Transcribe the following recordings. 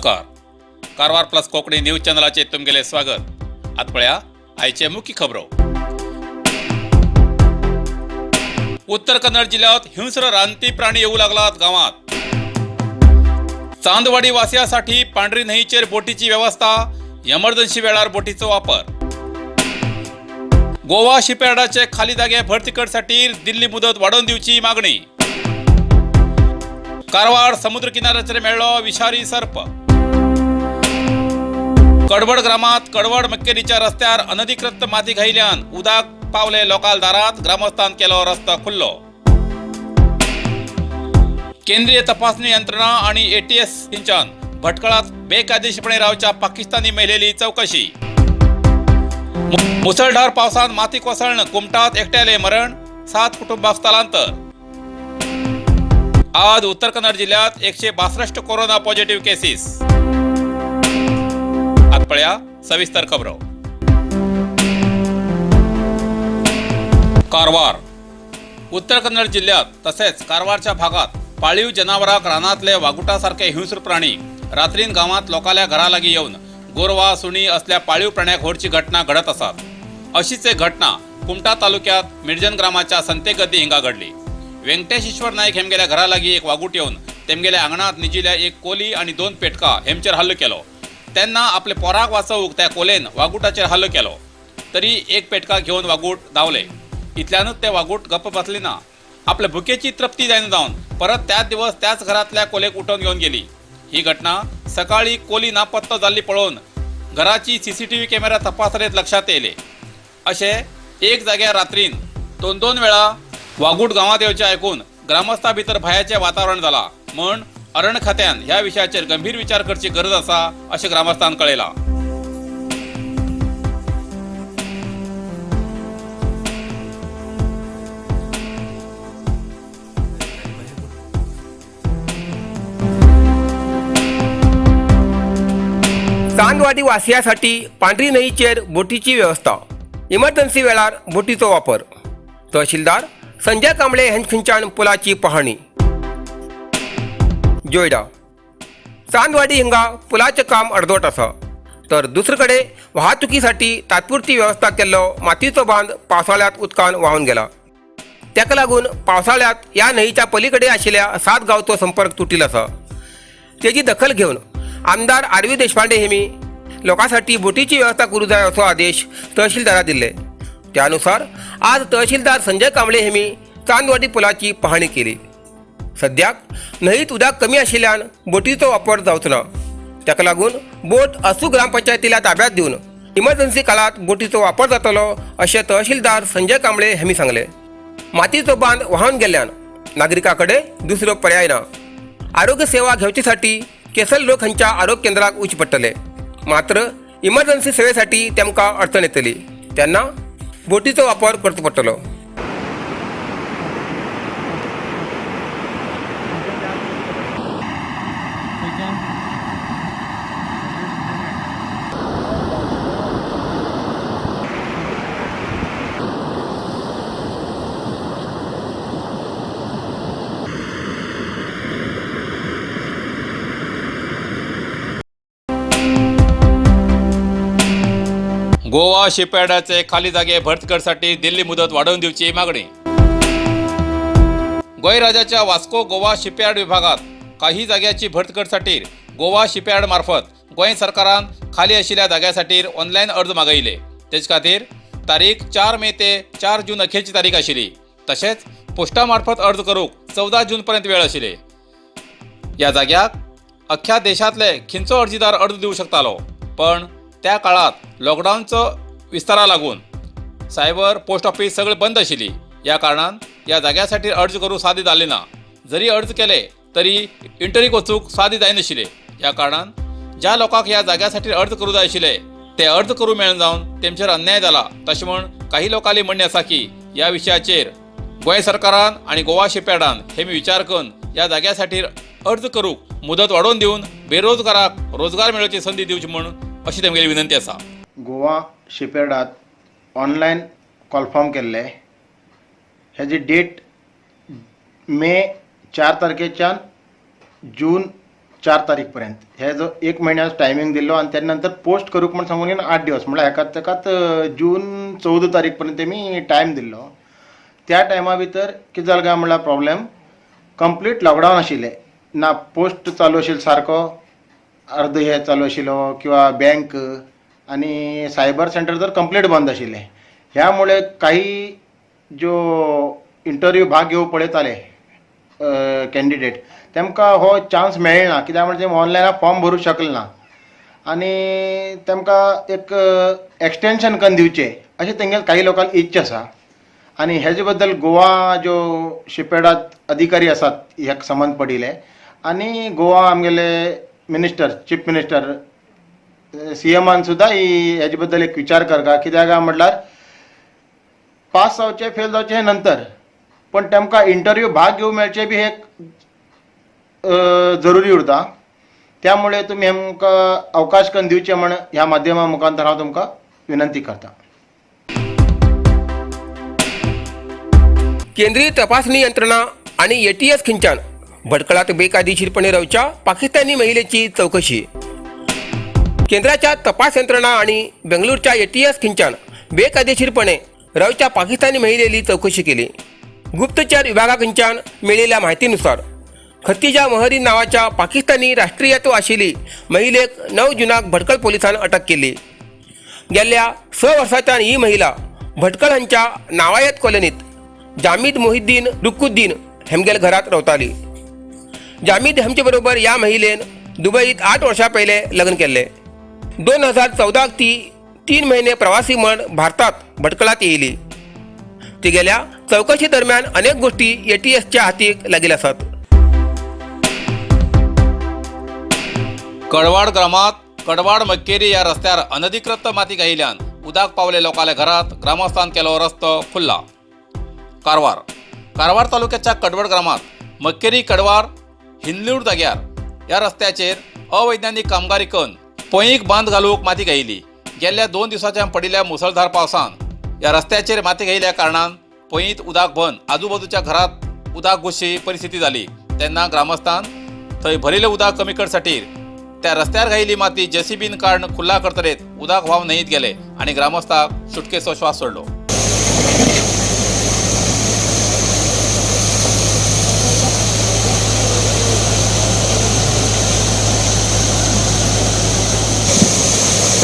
नमस्कार, Karwar plus Konkani news चॅनलाचेर तुमगेलें स्वागत. आतां पळया आयचे मुख्य खबरो. उत्तर कन्नड जिल्ह्यात हिंस्र रानटी प्राणी येऊ लागलात गावात. चांदवाडी वासियासाठी पांढरी न्हंयचेर बोटीची व्यवस्था, एमर्जन्सी वेळार बोटीचो वापर. गोवा शिपयार्डाचे खाली जागे भरती करसाठी दिल्ली मुदत वाडोवन दिवची मागणी. कारवार समुद्र किनाऱ्याचेर मेळ्ळो विषारी सर्प. कडवड ग्रामात कडवड मक्केरीच्या रस्त्यार अनधिकृत माती घायल्यान उदक पावले लोकाल दारात, ग्रामस्थान केलो रस्तो खुल्लो. केंद्रीय तपासणी यंत्रणा आणि एटीएस सिंचन भटकळात बेकायदेशीरपणे रावच्या पाकिस्तानी महिलेली चौकशी. मुसळधार पावसान माती कोसळणं कुमटात एकट्याले मरण, 7 कुटुंबाक स्थलांतर. आज उत्तर कन्नड जिल्ह्यात 162 कोरोना पॉझिटिव्ह केसेस. आत पळया सविस्तर खबरो. कारवार. उत्तर कन्नड जिल्ह्यात तसेच कारवारच्या भागात पाळीव जनावराक रानातले वागुटासारखे हिंस्र प्राणी रात्रीन गावात लोकाल्या घरालागी येऊन गोरवा, सुणी असल्या पाळीव प्राण्याक व्हरची घटना घडत आसात. अशीच एक घटना कुमटा तालुक्यात मिर्जन ग्रामाच्या संतेगद्दी हिंगा घडली. व्यंकटेश ईश्वर नाईक हेमगेल्या घरालागी एक वागूट येऊन तेमगेल्या आंगणात निजिल्या एक कोली आणि 2 पेटका हेमचेर हल्लो केलो. तेन्ना आपले पोराक वाचोवंक त्या कोलेन वागुटाचेर हल्लो केलो, तरी एक पेटका घेवन वागूट धांवले. इतल्यानूच ते वागूट गप्प बसली ना. आपल्या भुकेची तृप्ती जायना जावन परत त्याच दिवस त्याच घरांतल्या कोलेक उठोवन घेवन गेली. ही घटना सकाळी कोली नापत्तो जाल्ली पळोवन घराची सीसीटीव्ही कॅमेरा तपासणेत लक्षात येयले. अशें एक जाग्यार रात्रीन दोन दोन वेळा वागूट गांवांत येवचें आयकून ग्रामस्था भितर भंयाचें वातावरण जाला म्हण अरण्य खात्यान ह्या विशयाचेर गंभीर विचार करची गरज आसा अशें ग्रामस्थान कळयलां. चांदवाडी वासियासाठी पांढरी न्हंयचेर बोटीची व्यवस्था, इमर्जन्सी वेळार बोटीचो वापर. तहसीलदार संजय कांबळे हांचे पुलाची पाहणी. जोयडा चांदवाडी हिंगा पुलाचें काम अर्दवट आसा, तर दुसरे कडेन वाहतुकीसाठी तात्पुरती व्यवस्था केल्लो मातयेचो बांद पावसाळ्यांत उदकान व्हांवन गेला. ताका लागून पावसाळ्यांत ह्या न्हंयच्या पलीकडे आशिल्ल्या 7 गांवचो संपर्क तुटील आसा. तेजी दखल घेवन आमदार आर व्ही देशपांडे हेमी लोकांसाठी बोटीची व्यवस्था करूं जाय असो आदेश तहसीलदारा दिल्ले. त्यानुसार आज तहसीलदार संजय कांबळे हेमी चांदवाडी पुलाची पाहणी केली. सद्याक न्हंयेत उदक कमी आशिल्ल्यान बोटीचो वापर जावचो ना. ताका लागून बोट असू ग्रामपंचायतीला ताब्यात दिवन इमर्जन्सी काळात बोटीचो वापर जातलो अशें तहसीलदार संजय कांबळे हेमी सांगले. मातयेचो बांद व्हांवन गेल्ल्यान नागरिकां कडेन दुसरो पर्याय ना. आरोग्य सेवा घेवचेसाठी केसल लोक हांच्या आरोग्य केंद्राक वचचें पडटले, मात्र इमर्जन्सी सेवेसाठी तेमकां अडचण येतली तेन्ना बोटीचो वापर करचो पडटलो. गोवा शिपयार्डाचे खाली जागे भरती करसाठी दिल्ली मुदत वाढवून दिवची मागणी. गोंय राज्याच्या वास्को गोवा शिपयार्ड विभागात काही जाग्याची भरती करसाठी गोवा शिपयार्ड मार्फत गोंय सरकारान खाली आशिल्ल्या जाग्यासाठी ऑनलायन अर्ज मागयले. तेच खातीर तारीख 4 मे ते 4 जून अखेरची तारीख आशिल्ली. तशेंच पोस्टा मार्फत अर्ज करूंक 14 जून पर्यंत वेळ आशिल्ली. ह्या जाग्याक अख्ख्या देशांतले खंयचो अर्जीदार अर्ज दिवंक शकतालो, पण त्या काळात लॉकडावनचो विस्तारा लागून सायबर, पोस्ट ऑफिस सगळे बंद आशिल्ली. ह्या कारणान ह्या जाग्यासाठी अर्ज करूंक साध्य जालें ना. जरी अर्ज केले तरी इंटरव्यूक वचूंक साध्य जायनाशिल्लें. ह्या कारणान ज्या लोकांक ह्या जाग्यासाठी अर्ज करूं जाय आशिल्ले ते अर्ज करूं मेळना जावन तेमचेर अन्याय जाला. तशें म्हण काही लोकांली म्हणणें आसा की ह्या विशयाचेर गोंय सरकारान आनी गोवा शिपयार्डान हे मी विचार करून ह्या जाग्यासाठी अर्ज करूंक मुदत वाडोवन दिवन बेरोजगाराक रोजगार मेळोवची संदी दिवची म्हूण अशी तेमगेली विनंती आसा. गोवा शिपयार्डात ऑनलायन कॉलफॉर्म केल्ले, हेजी डेट मे 4 तारखेच्यान जून 4 तारीख पर्यंत हे जो एक म्हयन्याचो टायमींग दिल्लो आनी त्या नंतर पोस्ट करूंक म्हण सांगून 8 दिवस म्हळ्यार हेका तेकाच जून 14 तारीख पर्यंत तेमी टायम दिल्लो. त्या टायमा भितर कितें जालें काय म्हणल्यार प्रॉब्लेम कंप्लीट लॉकडावन आशिल्लें ना, पोस्ट चालू आशिल्लो सारको, अर्द हे चालू आशिल्लो किंवा बँक आनी सायबर सेंटर तर कंप्लीट बंद आशिल्लें. ह्या मुळे काही ज्यो इंटरव्यू भाग घेवंक पळयताले कॅन्डिडेट तेमकां हो चान्स मेळना, कित्याक म्हणजे ते ऑनलायन फॉर्म भरूंक शकले ना आनी तेमकां एक एक्सटेंशन करून दिवचें अशें तेंगेल काही लोकांक इच्छा आसा. आनी हेजे बद्दल गोवा ज्यो शिपेडात अधिकारी आसात हेका संबंद पडिल्ले आनी गोवा आमगेले मिनिस्टर, चीफ मिनिस्टर सीएमान सुद्दां ही हेजे बद्दल एक विचार करता. कित्याक काय म्हटल्यार पास जावचें फेल जावचें हें नंतर, पण तेमकां इंटरव्यू भाग घेवंक मेळचें बी हे जरुरी उरता. त्यामुळे तुमी आमकां अवकाश करून दिवचे म्हण ह्या माध्यमा मुखांतर हांव तुमकां विनंती करता. केंद्रीय तपासणी यंत्रणा आणि एटीएस खिंचान भटकळात बेकायदेशीरपणे रावच्या पाकिस्तानी महिलेची चौकशी. केंद्राच्या तपास यंत्रणा आणि बेंगळूरच्या एटीएस खिंचान बेकायदेशीरपणे रावच्या पाकिस्तानी महिलेली चौकशी केली. गुप्तचर विभागाखंच्यान मेळिल्ल्या माहितीनुसार खतीजा महरीन नावाच्या पाकिस्तानी राष्ट्रीयत्व आशिल्ली महिलेक 9 जुनाक भटकळ पोलिसान अटक केली. गेल्या 6 वर्सांच्यान ही महिला भटकळ हांच्या नावायत कॉलनीत जामीद मोहिद्दीन रुकुद्दीन हेमगेल घरात रावताली. जामीद हेमचे बरोबर या महिलेन दुबईत 8 वर्षां पयले लग्न केल्ले. 2014 ती 3 महिने प्रवासी म्हण भारतात भटकळात येयली. तिगेल्या चौकशी दरम्यान अनेक गोष्टी एटीएसच्या हातीक लागिल्ले आसात. कडवाड ग्रामात कडवाड मक्केरी या रस्त्यार अनधिकृत माती घायिल्ल्यान उदक पावले लोकांल्या घरात, ग्रामस्थान केलो रस्तो खुल्ला. कारवार कारवार तालुक्याच्या कडवड ग्रामात मक्केरी कडवार हिंदलूर जाग्यार ह्या रस्त्याचेर अवैज्ञानिक कामगारी करून पोंयीक बांद घालूंक माती घायिल्ली. गेल्ल्या 2 दिवसांच्या पडिल्ल्या मुसळधार पावसान ह्या रस्त्याचेर माती घायिल्ल्या कारणान पोंयीत उदक भरून आजूबाजूच्या घरात उदक घुसची परिस्थिती जाली. तेन्ना ग्रामस्थान थंय भरिल्लें उदक कमी करसाठी त्या रस्त्यार घायिल्ली माती जेसीबीन काडून खुल्ला करतरेत उदक व्हांव न्हंयेत गेले आनी ग्रामस्थाक सुटकेचो श्वास सोडलो.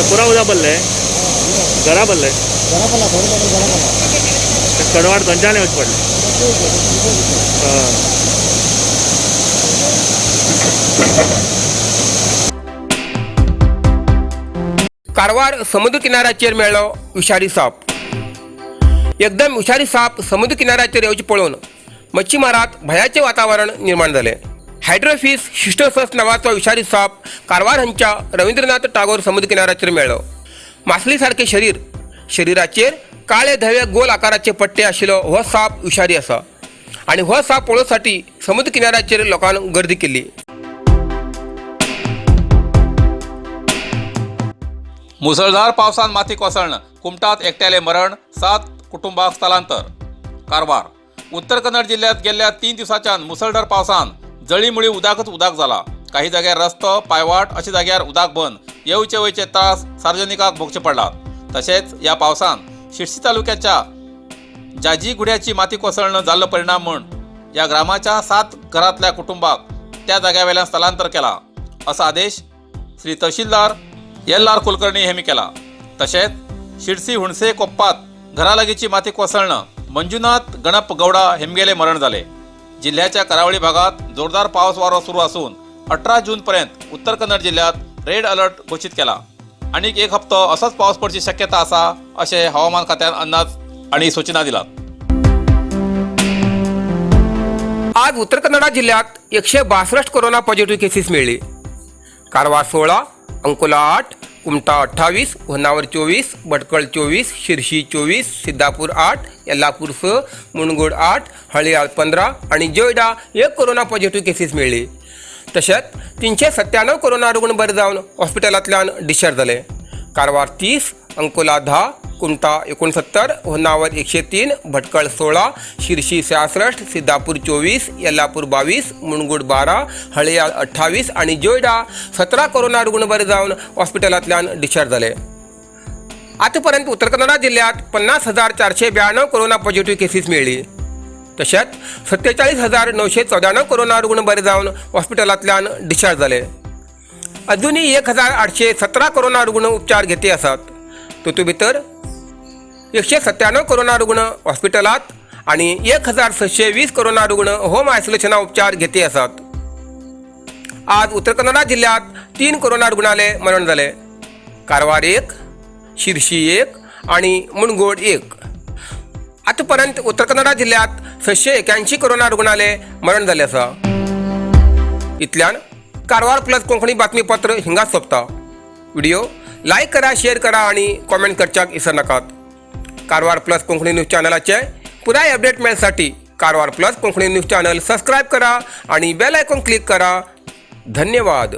पुरा उदक भरले, घरा भरले, कडवाड थंयच्यान येवचें पडलें. कारवार समुद्र किनाऱ्याचेर मेळ्ळो विशारी साप. एकदम विशारी साप समुद्र किनाऱ्याचेर येवचें पळोवन मच्छीमारात भयाचें वातावरण निर्माण जालें. हायड्रोफिस शिस्टोसस नांवाचो विशारी साप कारवार हांच्या रवींद्रनाथ टागोर समुद्र किनाऱ्याचेर मेळ्ळो. मासली सारकें शरीर, शरिराचेर काळे धवे गोल आकाराचे पट्टे आशिल्लो हो साप विशारी आसा आनी हो साप पळोवसाठी समुद्र किनाऱ्याचेर लोकांक गर्दी केल्ली. मुसळधार पावसान माती कोसळण कुमटात एकट्याले मरण, 7 कुटुंबाक स्थलांतर. कारवार उत्तर कन्नड जिल्ह्यात गेल्ल्या 3 दिवसांच्यान मुसळधार पावसान जळीमुळी उदकच उदक जाला. काही जाग्यार रस्तो पायवाट अशा जाग्यार उदक बंद येवचे वयचे त्रास सार्वजनिकांक भोगचे पडला. तशेंच ह्या पावसान शिरसी तालुक्याच्या जाजीगुड्याची माती कोसळणं जाल्लो परिणाम म्हूण ह्या ग्रामाच्या 7 घरांतल्या कुटुंबाक त्या जाग्यावेल्यान स्थलांतर केला असा आदेश श्री तहसीलदार एल.आर. कुलकर्णी हेमी केला. तशेंच शिरसी हुणसे कोप्पात घरालागीची माती कोसळणं मंजुनाथ गणप गौडा हेमगेले मरण झाले. जिल्ह्याच्या करावळी भागात जोरदार पाऊस वारो सुरू असून 18 जूनपर्यंत उत्तर कन्नड जिल्ह्यात रेड अलर्ट घोषित केला. आणि एक हप्तो असोच पाऊस पडची शक्यता आसा अशें हवामान खात्यान अंदाज आणि सूचना दिलात. आज उत्तर कन्नडा जिल्ह्यात 162 कोरोना पॉझिटिव्ह केसेस मिळली. कारवार 16, अंकोला 8, कुमठा 28, होन्नावर 24, भटकळ 24, शिरशी 24, सिद्धापूर 8, यल्लापूर 6, मुनगोड 8, हळियाळ 15 आणि जोयडा 1 कोरोना पॉझिटिव्ह केसेस मिळली. तशेंच 397 कोरोना रुग्ण बरे जावन हॉस्पिटलांतल्यान डिस्चार्ज जाले. कारवार 30, अंकोला 10, कुमठा 69, होन्नावर 103, भटकळ 16, शिरशी 66, सिद्धापूर 24, येल्लापूर 22, मुणगुड 12, हळेयाळ 28 आनी जोयडा 17 कोरोना रुग्ण बरे जावन हॉस्पिटलांतल्यान डिस्चार्ज जाले. आतापर्यंत उत्तर कन्नडा जिल्ह्यात 50,492 कोरोना पॉझिटिव्ह केसीस मेळ्ळी. तशेंच 47,994 कोरोना रुग्ण बरे जावन हॉस्पिटलांतल्यान डिस्चार्ज जाले. अजूनही 1817 कोरोना रुग्ण उपचार घेते आसात. तातूंत भितर 197 कोरोना रुग्ण हॉस्पिटलात आणि 1620 कोरोना रुग्ण होम आयसोलेशना उपचार घेते आसात. आज उत्तर कन्नडा जिल्ह्यात 3 कोरोना रुग्णाले मरण जाले. कारवार 1, शिरशी 1 आणि मुणगोड 1. आतापर्यंत उत्तर कन्नडा जिल्ह्यात 681 कोरोना रुग्णाले मरण जाल्लें आसा. इतल्यान कारवार प्लस कोंकणी बातमीपत्र हिंगाच सोंपता. व्हिडिओ लायक करा, शेअर करा आणि कॉमेंट करच्याक विसर नाकात. कारवार प्लस कोंकणी न्यूज चॅनलाचे पुराय update मेळसाठी Karwar plus Konkani news channel subscribe करा आणि बेल आयकॉन क्लिक करा. धन्यवाद.